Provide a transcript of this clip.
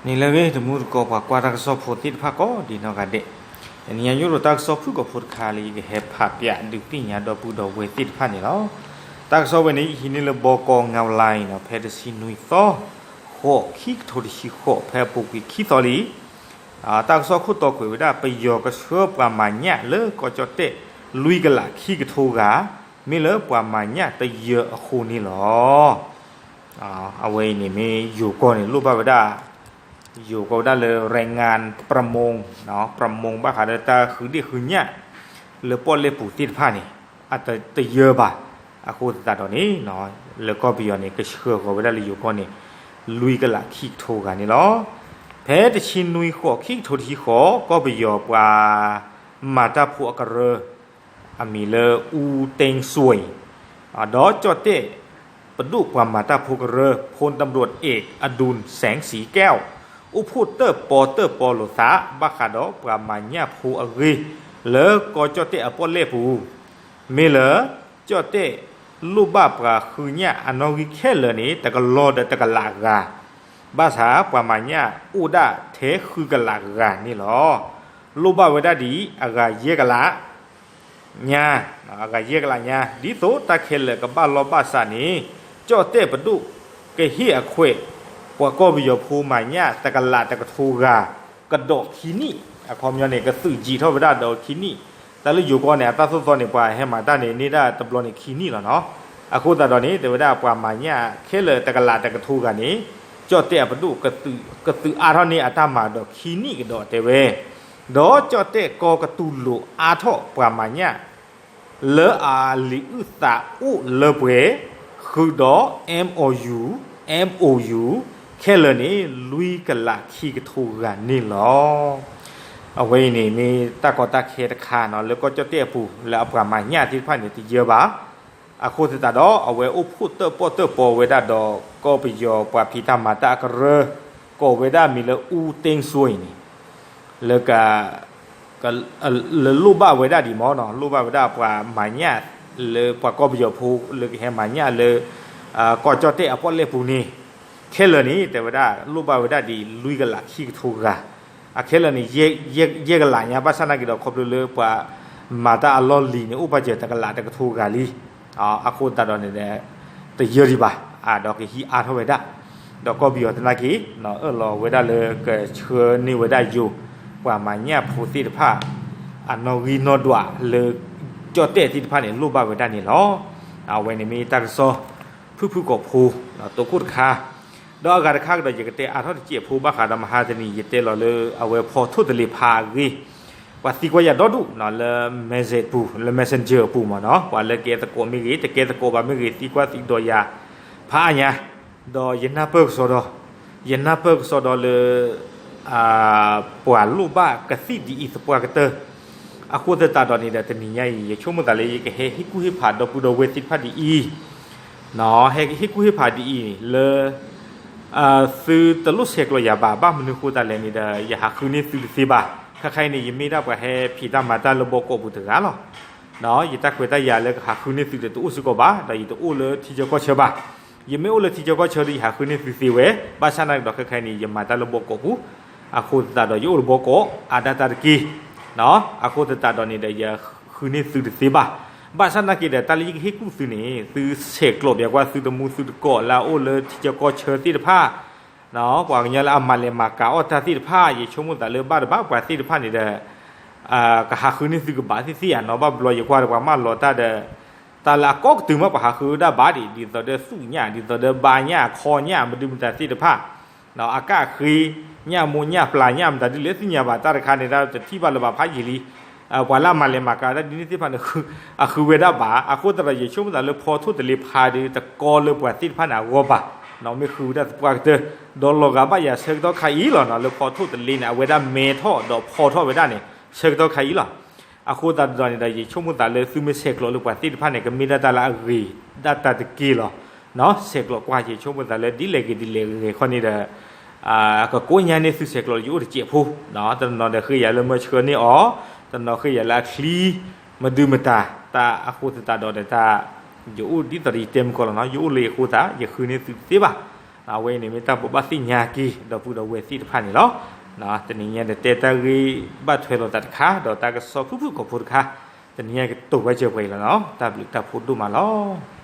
နံၤလၢအဂ့ၤ တမူတကိးပှၤကွၢ်တၢ်ကစီၣ်ဖိသ့ၣ်တဖၣ်ကိးဒံးနီၢ်ဂၤဒဲး, တနံၤအံၤယအိၣ်ဒီးတၢ်ကစီၣ်ဖုၣ်ကိာ်ဖိတခါလၢယကဟဲဖးပၠးဒုးသ့ၣ်ညါဒီပုၢ်ဒီဝဲၢ်သ့ၣ်တဖၣ်န့ၣ်လီၤ. တၢ်ကစီၣ်ဝဲန့ၣ် ယဟံးန့ၢ်လၢဘီကီ ငဝ်းလါ အံၤနီၤ ဖဲတဆံနွံသီ ဃိး ခံကထိတဆံဃိး ဖဲအပူၤကွံာ်ခံသီလံ. တၢ်ကစီၣ်ခိၣ်တီခွဲးဝဲဒၣ် ပယီၤကဆှၢပှၤမၤညၣ်လၢကီၢ်ကၠီၣ်တဲၣ် လွံၢ်ကလးခံကထိဂၤ, မ့ၢ်လၢပှၤမၤညၣ်တယၢၤအဃိန့ၣ်လီၤ. အဝဲအံၤန့ၣ်မ့ၢ်ယိၤကီၢ်န့ၣ် လိၣ်ဘၣ်ဝဲဒၣ်, ယိၤကီၢ်ဝဲဒၣ်လၢ แรงงานประมง ประมง ဘၣ်ဃးဒီးတၢ်ဃုဒ့ၣ်ဃုညၣ် လၢပီၣ်လဲၣ်ပူၤသ့ၣ်တဖၣ်န့ၣ် အတ, တယၢၤဘၣ်. အဃိသတးဒီးန့ၣ် လၢကီၢ်ပယီၤန့ၣ် ကဆှၢဃီၤဝဲဒၣ်လၢယိၤကီၢ်န့ၣ် လွံၢ်ကလးခံကထိဂၤန့ၣ်လီၤ. ဖဲတဆံနွံဃိး ခံကထိတဆံဃိး ကီၢ်ပယီၤပှၤ မၤတၢ်ဖိအကရၢ အမံၤလၢ အူတ့စွ့ၣ်, ဒီးကၠီၣ်တဲၣ်ပဒိၣ်ပှၤမၤတၢ်ဖိကရၢ ဖိတံၤရူးအ့း အဒူၣ်စဲးစံကဲး အိၣ်ဖှိၣ်တၢၣ်ပီတၢၣ်ပီလိာ်သး ဘၣ်ဃးဒီးပှၤမၤညၣ်ဖိအဂ့ၢ် လၢကီၢ်ကၠီၣ်တဲၣ်အပီၣ်လဲၣ်ပူၤ, မ့ၢ်လၢ ကၠီၣ်တဲၣ်လိၣ်ဘၣ်ပှၤဃုညၣ်အနီၣ်ဂံၢ်ခဲလၢာ်န့ၣ် တကလီၤဒီးတကလးဂၤ, ဘၣ်ဆၣ်ပှၤမၤညၣ်အိၣ်ဒၣ်ထဲဃုကလးဂၤန့ၣ်လီၤ. လိၣ်ဘၣ်ဝဲဒၣ်ဒ်အံၤ အဂၤယဲၢ်ကလး ညါ, အဂၤယဲၢ်ကလးညါ ဒ်သိးတၢ်ခဲလၢာ်ကဘၣ်လီၢ်ဘၣ်စးန့ၣ် ကၠီၣ်တဲၣ်ပဒိၣ်ကဟ့ၣ်အခွဲး ပှၤကီၢ်ပယီၤဖိမၤညၣ်တကလးတကထိဂၤ ကဒီးခံနံၣ်, အခီပညီန့ၣ် ကသုးယံာ်ထီၣ်ဝဲဒၣ်ဒီးခံနံၣ်, တၢ်လၢယိၤကီၢ်န့ၣ် အတၢ်သိၣ်သီန့ၣ် ပှၤဟဲမၤတၢ်န့ၣ် န့ၢ်ဒၣ်တဘျီန့ၣ်ခံနံၣ်လီၤနီၤ. အဃိသတးဒီးန့ၣ် တဲဝဲဒၣ်ပှၤမၤညၣ်ခဲလၢာ်တကလးတကထိဂၤန့ၣ် ကၠီၣ်တဲၣ်အပဒိၣ် ကသုးအါထီၣ်န့ၢ်အတၢ်မၤဒီးခံနံၣ်ကဒီးတဲဝဲ ဒီးကၠီၣ်တဲၣ်ကီကတူၢ်လိာ်အါထီၣ်ပှၤမၤညၣ် လၢအလံာ်အုၣ်သးအိၣ်လၢပှဲၤ ဃုာ်ဒီး MOU, MOU ခဲလၢာ်န့ၣ် လွံၢ်ကလးခံကထိဂၤန့ၣ်လီၤ. အဝဲအံၤန့ၣ် မ့ၢ်တၢ်ကီတၢ်ခဲတခါနီၤ လၢကီၢ်ကၠီၣ်တဲၣ်အပူၤ လၢအပှၤမၤညၣ်သ့ၣ်တဖၣ်န့ၣ် တယၢၤဘၣ်. အဃိသတးဒီး အဝဲအိၣ်ဖှိၣ်တၢၣ်ပီၣ်တၢၣ်ပီဝဲဒၣ်ဒီး ကီၢ်ပယီၤပှၤဖံးတၢ်မၤတၢ်အကရၢ ကိးဝဲဒၣ်မံၤလၢ အူတ့စွ့ၣ်အံၤန့ၣ် လၢက လၢလိၣ်ဘၣ်ဝဲဒၣ်ဒံးမ့ၢ်နီၤ လိၣ်ဘၣ်ဝဲဒၣ်ပှၤမၤညၣ် လၢပှၤကီၢ်ပယီၤဖိလၢကဟဲမၤညၣ်လၢ ကီၢ်ကၠီၣ်တဲၣ်အပီၣ်လဲၣ်ပူၤန့ၣ် ခဲလၢာ်န့ၣ် တဲဝဲဒၣ် လိၣ်ဘၣ်ဝဲဒၣ်ဒ်လွံၢ်ကလးခံကထိဂၤ, အခဲလၢာ်န့ၣ် ယဲၢ်ကလးညါ ဘၣ်ဆၣ်နာ်က့ဒီး ခီဖျိလၢပှၤမၤတၢ်အလီၢ်လံၤန့ၣ် အိၣ်ပာ်စၢၤတကလးတကထိဂၤလံ. အဃိသတးဒီးန့ၣ် တယၢၤဒံးဘၣ်, ဒီးကဟံးအါထီၣ်ဝဲဒၣ်, ဒီးကီၢ်ပယီၤသနာ်က့ အၢၣ်လီၤဝဲဒၣ်လၢကဆှၢန့ၢ်ဝဲဒၣ်ယိၤ ပှၤမၤညၣ်ဖိသ့ၣ်တဖၣ် အနီၣ်ဂံၢ်နီၣ်ဒွးလၢ ကၠီၣ်တဲၣ်သ့ၣ်တဖၣ်န့ၣ် လိၣ်ဘၣ်ဝဲဒၣ်န့ၣ်လီၤ. အဝဲန့ၣ်မ့ၢ်တၢ်ကစီၣ် ဖုၣ်ဖုၣ်ကိာ်ဖိ တိခိၣ်တခါ, ဒီးအဂၤတခါကဒီးယကတဲအါထီၣ်တစဲးဖိဘၣ်ဃးဒီးမဟါတနံၤ ယတဲလီၤလၢအဝဲဖီထိၣ်တလ့ၤဖးအဂ့ၢ် ပှၤသံကွၢ်ယၤဒီဒူၣ်လၢ message ပူၤ လၢ messenger အပူၤမ့ၢ်နီၤ ပှၤလၢကဲသကိးမ့ၢ်ဂ့ၤ တကဲသကိးဘၣ်မ့ၢ်ဂ့ၤ သံကွၢ်သံဒိးယၤ ဖးအါညါ, ဒီးယနၢ်ပၢၢ်ကစီဒီ, ယနၢ်ပၢၢ်ကစီဒီလၢ ပှၤလိၣ်ဘၣ်ကသံၣ်ဒ်အံၤသပှၢ်ကတၢၢ်, အဃိသတးဒီးန့ၣ်ဒီး တနံၤညါအံၤ ယဆိကမိၣ်သးလၢယကဟဲဟ့ၣ်ကူၣ်ဟ့ၣ်ဖးဒီပုၢ်ဒီဝဲၢ်သ့ၣ်တဖၣ်ဒ်အံၤ, ဟဲဟ့ၣ်ကူၣ်ဟ့ၣ်ဖးဒ်အံၤလၢ သုတလိၣ်ဆဲးကျိးယၤဘၣ်, ဘၣ်မနုၤဃိသတးလဲၣ်န့ၣ်ဒီး ယဟးဃုန့ၢ်သုတသ့ဘၣ်. ခဲခါအံၤန့ၣ် ယမ့ၢ်ဒၣ်ပှၤဟဲဖံးတၢ်မၤတၢ်လၢဘီကီးပူၤတဂၤလီၤ. ယတၢ်ခွဲးတၢ်ယာ်လၢကဟးဃုန့ၢ်သုဒီးတအိၣ်စ့ၢ်ကီးဘၣ်, ဒီးယတအိၣ်လၢထံဆၢကီၢ်ဆၢဘၣ်. ယမ့ၢ်အိၣ်လၢထံဆၢကီၢ်ဆၢဒီး ယဟးဃုန့ၢ်သုသ့ဝဲ, ဘၣ်ဆၣ်နာ်က့ဒီးခဲခါအံၤန့ၣ် ယမၤတၢ်လၢဘီကီးပူၤ, အဃိသတးဒီးယအိၣ်လၢဘီကီး အါဒၣ်တၢ်တက့ၢ်. အဃိသတးဒီးန့ၣ်ဒီး ယဃုန့ၢ်သုတသ့ဘၣ်. ဘၣ်ဆၣ်နာ်က့ဒီး တၢ်လၢယကဟ့ၣ်ကူၣ်သုန့ၣ် သုဆဲးကျိးပျဲကွၢ်သုတမူသုတကိးလၢအအိၣ်လၢထံဆၢကီၢ်ဆၢသ့ၣ်တဖၣ် ပှၤကညီလၢအမၤလဲၤမၤကၤအီၣ်တၢ်သ့ၣ်တဖၣ် ယဆိကမိၣ်သးလၢဘၣ်တဘၣ်ပှၤသ့ၣ်တဖၣ်န့ၣ်ဒီး ကဟးဃုန့ၢ်သုကဘၣ်သ့ၣ်သ့ၣ်ဧါနီၤ, ဘၣ်ဘျီယကွၢ်ဒီးပှၤမၢလီၤတၢ်ဒီး တၢ်လၢအကီကတုၤမးပှၤဟးဃုဝဲဒၣ်ဘၣ်ဒံး ဒ်သိးဒီးသူၣ်ညၣ် ဒ်သိးဒီးဘါညၣ် အခီညၣ် မဒုမတၤသ့ၣ်တဖၣ် အကၣ်ဃ့ ညၣ်မိၢ်ညၣ်ပျၢ်ညၣ်မတၤဒ်လဲၣ်သ့ၣ်ညါဘၣ် တၢ်တခါန့ၣ် တၢ်တထံၣ်ဘၣ်လၢၤဘၣ်ဖးယံာ်လံ. ပှၤလၢအမၤလဲၤမၤကၤတၢ်ဒ်န့ၣ်သ့ၣ်တဖၣ်န့ၣ် အဃုဝဲဒၣ်ဘၣ်. အဃိသတးဒီး ယဆိကမိၣ်သးလၢဖီထိၣ်တလ့ၤဖးဒီး တကီလၢပှၤသ့ၣ်တဖၣ်န့ၣ် အဂီၢ်ဘၣ်, မ့ၢ်ဃုဝဲဒၣ်သပှၢ်ကတၢၢ် ဒီးလီၤဂာ်ဘၣ်ယၤဆၢကတီၢ်ခါအံၤလီၤနီၤ, လၢဖီထိၣ်တလ့ၤန့ၣ် အဝဲဒၣ်မဲထီၣ်ဒီးဖီထီၣ်ဝဲဒၣ်န့ၣ် ဆၢကတီၢ်ခါအံၤလီၤ. အဃိသတးဒီးန့ၣ်ဒီး ယဆိကမိၣ်သးလၢသုမ့ၢ်ဆဲးကျိးလၢပှၤသ့ၣ်တဖၣ်န့ၣ် ကမ့ၢ်ဒၣ်တၢ်လၢအဂ့ၤဒၣ်တၢ်တက့ၢ်လီၤ. ဆဲးကျိးကွၢ် ယဆိကမိၣ်သးလၢဒ်လဲၣ်ဂ့ၤဒ်လဲၣ်ဂ့ၤခီန့ၣ်ဒီး ကကိးညါန့ၢ်သုဆဲးကျိးလၢယအိၣ်တစဲးဖိ, တနီၤဒီးဃ့ယၤလၢမၢဆှၢန့ၢ်အီၤ, တနီၤဃ့ယၤလၢအချံ, မဒုမတၤ, တၢ်အဃိသတးဒီးဒီးတၢ် ယအိၣ်ဒ်သိးဒီးယတဲမုၢ်ကီၢ်လီၤနီၤ, ယအိၣ်လၢယဃိသး ယဃုန့ၢ်သုတသ့ဘၣ်. အဝဲအံၤန့ၣ်မ့ၢ်တၢ်ဘိးဘၣ်သ့ၣ်ညါက့ၤ ဒီပုၢ်ဒီဝဲၢ်သ့ၣ်တဖၣ်န့ၣ်လီၤ. တနံၤညါဒီးတဲတၢ်ဂ့ၢ်ဘၣ်ထွဲလိာ်သးတခါ ဒီးတၢ်ကစီၣ်ဖုၣ်ဖုၣ်ကိာ်ဖိတခါ, တနံၤညါကတိၤဝဲစၢၤပှဲၤအံၤလီၤနီၤ. တၢ်ဘျုးတၢ်ဖှိၣ်ဒိၣ်မးလီၤ.